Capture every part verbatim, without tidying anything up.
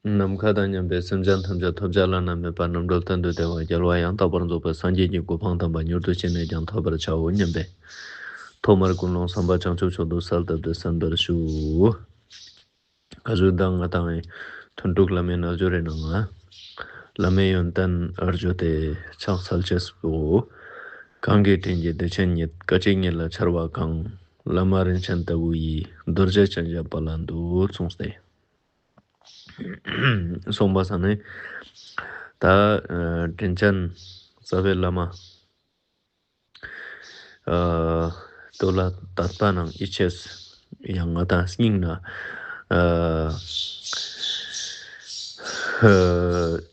ནམ་མཁའ་དང་མཉམ་པའི་སེམས་ཅན་ཐམས་ཅད་ཐོབ་བྱ་བླ་ན་མེད་པ་རྣམ་གྲོལ་གཏན་དུ་བདེ་བ་རྒྱལ་བ་ཡང་དག་པར་རྫོགས་པའི་སངས་རྒྱས་ཀྱི་གོ་འཕང་དམ་པ་མྱུར་དུ་ཅི་ནས་ཀྱང་ཐོབ་པར་བྱའོ་སྙམ་པའི་ཐོག་མར་ཀུན་སློང་བསམ་པ་བྱང་ཆུབ་མཆོག་ཏུ་གསལ་བཏབ་སྟེ་གསན་པར་ཞུ། ག་ཟུག་དང་ང་དང་ཐུན་དྲུག་བླ་མའི་རྣལ་འབྱོར་རི་ནང་ང་བླ་མའི་ཡོན་ཏན་ཨར་ཇོ་དེ་ཕྱག་འཚལ་ཅེས་པོ། གང་གི་དྲིན་གྱིས་བདེ་ཆེན་ཉིད། སྐད་ཅིག་ཉིད་ལ་འཆར་བ་གང་། བླ་མ་རིན་ཆེན་ལྟ་བུ་ཡི། རྡོ་རྗེ་ཅན་ཞབས་པད་ལ་འདུད། གསུངས་ཏེ། གསུངས་པ་ས་ནས་ད་དྲིན་ཅན་རྩ་བའི་བླ་མ། ཨ་དོ་ལ་དད་པ་ནང་ཡིད་ཆེས་ཡང་ང་དང་སྙིང་ན་ཨ་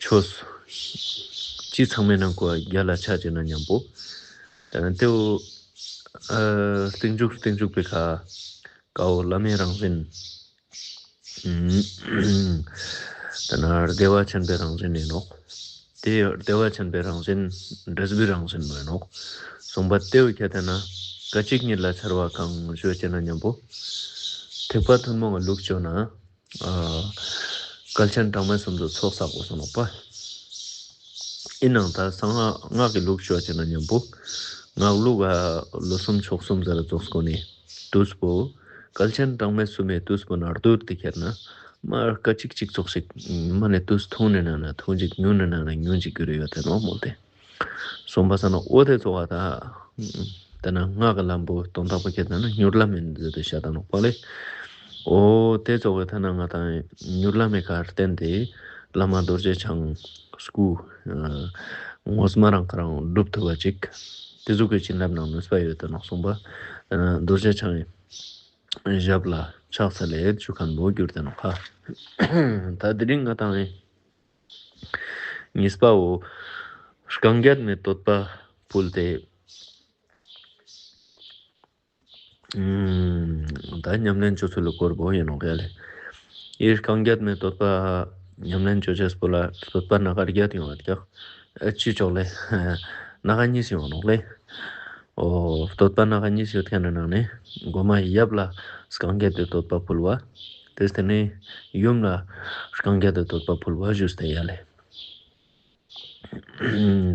ཆོས་ཅི་ཚང་མའི་ནང་ཁོ་རྒྱལ་ལ་ཆ་ཅེ་ན་མཉམ་པོ། ད་ནི་དེའུ་ཨ་སྟིང་མཇུག་སྟིང་མཇུག་པའི་ཁ་ཀའོ་བླ་མའི་རང་བཞིན། ད་ནི་བདེ་བ་ཆེན་པོའི་རང་བཞིན་ཡིན་ནོག། དེ་བདེ་བ་ཆེན་པོའི་རང་བཞིན་འབྲས་བུའི་རང་བཞིན་མོ་ཡིན་ནོག། གསུངས་པ་དེའུ་ཁྱད་དེ་ན་སྐད་ཅིག་ཉིད་ལ་འཆར་བ་གང་ཞུ་ཅེ་ན་མཉམ་པོ། ཐེག་པ་ཐུན་མོང་གི་ལུགས་ཅོ་ན་ཨ་བསྐལ་ཆེན་གྲངས་མེད་གསུམ་དུ་ཚོགས་བསགས་པོ་གསུངས་ནོག་པ། ཨིན་ནའང་ད་གསང་སྔགས་སྔགས་ཀྱི་ལུགས་ཅོ་ཅེ་ན་མཉམ་པོ་སྔགས་ལུགས་ལ་ལོ་གསུམ་ཕྱོགས་གསུམ་ཟེར་ར་ཙོགས་སྐོ་ནི་དུས་པོ་བསྐལ་ཆེན་གྲངས་མེད་གསུམ་མེ་དུས་པོ་ན་རྡོར་ཏེ་ཁྱེར་ན་མ་སྐད་ཅིག་ཅིག་ཙོགས་ཤིག་མ་ནེ་དུས་ཐུང་ནེ་ན་ན་ཐུང་ཅིག་ཉུང་ནེ་ན་ན་ཉུང་ཅིག་གྱུར་ཡོད་དེ་ནོག་མོལ་ཏེ། གསུངས་པ་ས་ན་འོ་དེ་ཙོགས་པ་ད། དེ་ན་སྔགས་ཀྱི་ལམ་པོ་དོན་དག་པོ་ཁྱེད་དེ་ན་མྱུར་ལམ་ཡིན་ཟེར་ཏེ་བཤད་ད་ནོག་པ་ལེ། འོ་དེ་ཙོགས་པའི་ཐ་ན་ང་དང་མྱུར་ལམ་མེ་ཁར་བརྟེན་ཏེ་བླ་མ་རྡོ་རྗེ་འཆང་སྐུ་ངོ་མ་རང་ཁ་རང་སྒྲུབ་ཐུབ་པ་ཅིག་དེ་ཟུག་གི་བྱིན་རླབས་ནང་ནུས་པ་ཡོད་དེ་ནོག་གསུངས་པ། རྡོ་རྗེ་འཆང་ཞབས་ལ་ཕྱག་འཚལ་ལེ་ཞུ་ཁན་བོ་གྱུར་ཏེ་ནོག་ཁ། ད་དེ་རིང་ང་དང་ངི་གཉིས་པའོ། རྐང་རྒྱད་མའི་བསྟོད་པ་ཕུལ་ཏེ། ད་ཉམས་ལེན་ཅོ་ཚུལ་ལ་སྐོར་བོ་ཡིན་ནོག་ཡ་ལེ། ཨི་རྐང་རྒྱད་མའི་བསྟོད་པ་ཉམས་ལེན་ཅོ་ཅེས་པོ་ལ་བསྟོད་པ་སྣ་ཁ་རྒྱད་ཡོང་བ་ཀྱག། ཨ་ཅི་ཅོག་ལེ། སྣ་ཁ་གཉིས་ཡོང་ནོག་ལེ། འོ་བསྟོད་པ་སྣ་ཁ་གཉིས་ཡོད་ཁན་ནི་ནང་ནེ་མགོ་མ་ཡབ་ལ་རྐང་རྒྱད་དེ་བསྟོད་པ་ཕུལ་བ། དེ་སྟེ་ནེ་ཡུམ་ལ་རྐང་རྒྱད་དེ་བསྟོད་པ་ཕུལ་བ་ཞུས་ཏེ་ཡ་ལེ།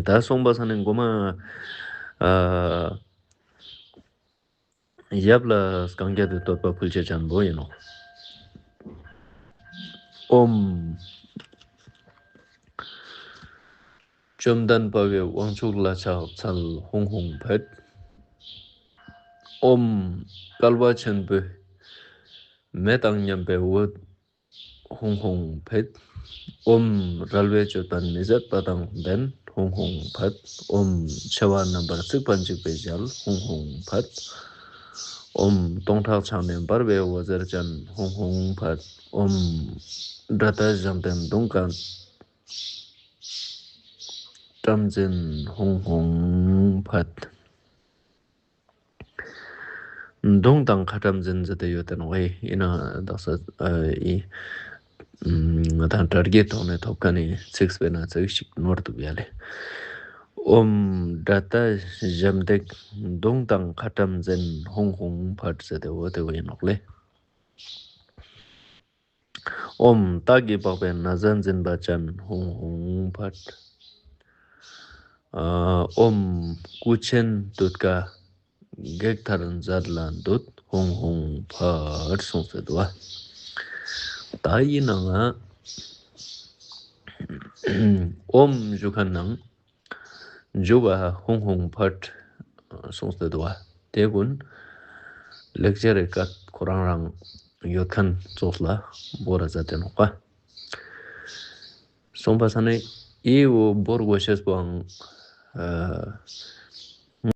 ད་གསུངས་པ་ས་ནེ་མགོ་མ་ཨ་ཡབ་ལ་རྐང་རྒྱད་དེ་བསྟོད་པ་ཕུལ་ཅེས་ཅན་བོ་ཡིན་ནོག། ཨོཾ། བཅོམ་ལྡན་དཔའ་བོའི་དབང་ཕྱུག་ལ་ཕྱག་འཚལ་ཧཱུྃ་ཧཱུྃ་ཕཊ། ཨོཾ། བསྐལ་པ་ཆེན་པོའི་མེ་དང་མཉམ་པའི་འོད། ཧཱུྃ་ཧཱུྃ་ཕཊ། ཨོཾ། རལ་བའི་ཅོད་པན་མི་ཟད་པ་དང་ལྡན། ཧཱུྃ་ཧཱུྃ་ཕཊ། ཨོཾ། མཆེ་བ་རྣམ་པར་གཙིགས་པ་འཇིགས་པའི་ཞལ། ཧཱུྃ་ཧཱུྃ་ཕཊ། ཨོཾ། སྟོང་ཕྲག་ཕྱག་ནི་འབར་བའི་འོད་ཟེར་ཅན། ཧཱུྃ་ཧཱུྃ་ཕཊ། ཨོཾ། དགྲ་སྟ་ཞབས་འདེགས་མདུང་དང་ཁ་ཊྭཱཾ་འཛིན། ཧཱུྃ་ཧཱུྃ་ཕཊ། མདུང་དང་ཁ་ཊྭཱཾ་འཛིན་ཟེར་ཏེ་ཡོད་དེ་ནོག་ཨེ། ཨིན་ན་དག་ས་ཨ་ཨི་ང་དང་དྲ་རྒྱའི་ཐོག་ནེ་ཐོབ་ཁན་ནི་ཚིག་སྤེ་ན་ཚིག་ཞིག་ནོར་འདུག་ཡ་ལེ། ཨོཾ། དགྲ་སྟ་ཞབས་འདེགས་མདུང་དང་ཁ་ཊྭཱཾ་འཛིན། ཧཱུྃ་ཧཱུྃ་ཕཊ་ཟེར་ཏེ་འོ་དེ་བོ་ཨིན་ནོག་ལེ། ཨོཾ། སྟག་གི་པགས་པའི་ན་བཟའ་འཛིན་པ་ཅན། ཧཱུྃ་ཧཱུྃ་ཕཊ། ཨོཾ། སྐུ་ཆེན་དུད་ཀ་བགེགས་མཐར་མཛད་ལ་འདུད། ཧཱུྃ་ཧཱུྃ་ཕཊ་གསུངས་ཏེ་འདུག་པ། ད་ཨིན་ནའང་ཨོཾ་ཞུ་ཁན་ནང་མཇུག་པ་ཧཱུྃ་ཧཱུྃ་ཕཊ་གསུངས་ཏེ་འདུག་པ། དེ་གུན་ལེགས་སྦྱར་རི་ཀ་ཁོ་རང་རང་ཡོད་ཁན་ཙོགས་ལ་བོར་ར་མཛད་དེ་ནོག་པ། གསུངས་པ་ས་ནེ་ཨི་བོ་བོར་གོས་ཤེས་པོའང་ཨ་